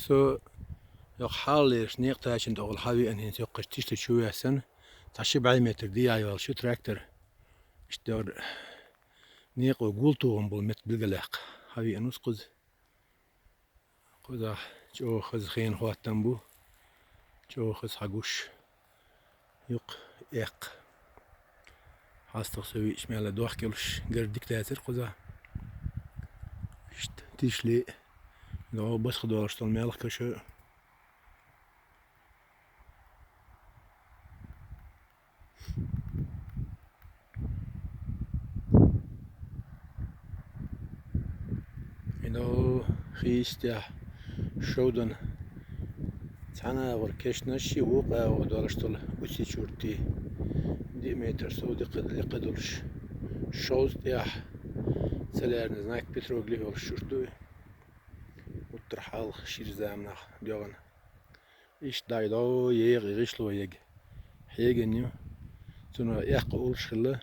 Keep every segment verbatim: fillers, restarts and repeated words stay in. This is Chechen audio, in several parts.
Со йоккха хьаллераш некъа тачана тӀехула хьавеана, хӀинца йоккхача тиштачу весан, цхьа ши бӀаь метр дӀаяхьа йолаш ю трактор. Иштта дора некъо гултугӀан бола метта билгалъяьккха. Хьавеана ус кхуза. Кхузахь чӀогӀа хаза хенахоттам бу, чӀогӀа хаза хьагуш. Юкъ эккха. ХьастагӀа со вийча мел дохка йолаш, гар дика дацар кхуза. Иштта тишле, догӀа басха долаш дола мелхкаша. Ино хийстя шовдан цхьана агӀор кешнаш ши вукъа агӀо долаш дола Усичурти. Диъ метр сов дикха лекха долаш. Шовз тӀехь ца лаьрна знак Петроглиф йолаш чурт ду. Уттар хьалха шира заманах доагӀана. Иштта дӀайдо егӀа гӀишло ега. Хьеган ю. Цунах эккха олуш хилла.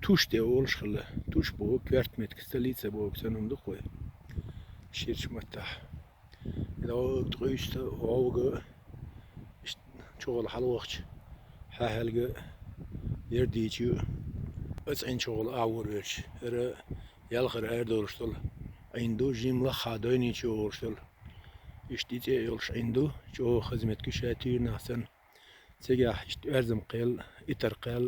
Туш тӀе олуш хилла. Туш боху коьрта метка, столица боху санна хӀума ду-кх вай. Ширачу маттахь. ДогӀа ткъуьйста, вовга, иштта чухула хьалавахча, хьаьхьалга, ярдийча ю, ацӀин чухула агӀор верча. ХӀара ялхара арадолуш долу Ӏин ду, жимма лаххьа дойничу олуш долу. Иштта и цӀе а йолуш Ӏин ду, чӀогӀа хаза метка ю ша тийранах санна. Цигахь иштта оьрзам кхел, итар кхел,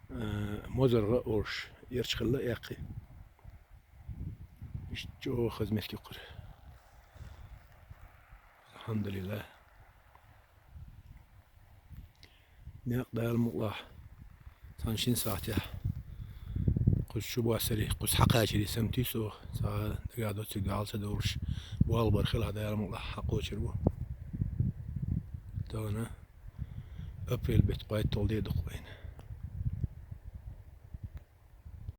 а, мозаргӀа а олуш, ярча хилла эккхий. Иштта чӀогӀа хаза метка ю кхуьра. Алхьамдулиллах. Некъ Дала мукъалахь. Цхьана шина сахьтехь кхуза чу боссарий, кхуза хьакхачарий самтий со, цхьа дагахь доцург дӀа ца довлуш, болх бар хилахь, Дала мукъалахь хьакхочур ву. Тахана апрель бетта кхойтталгӀа де ду-кх вайна.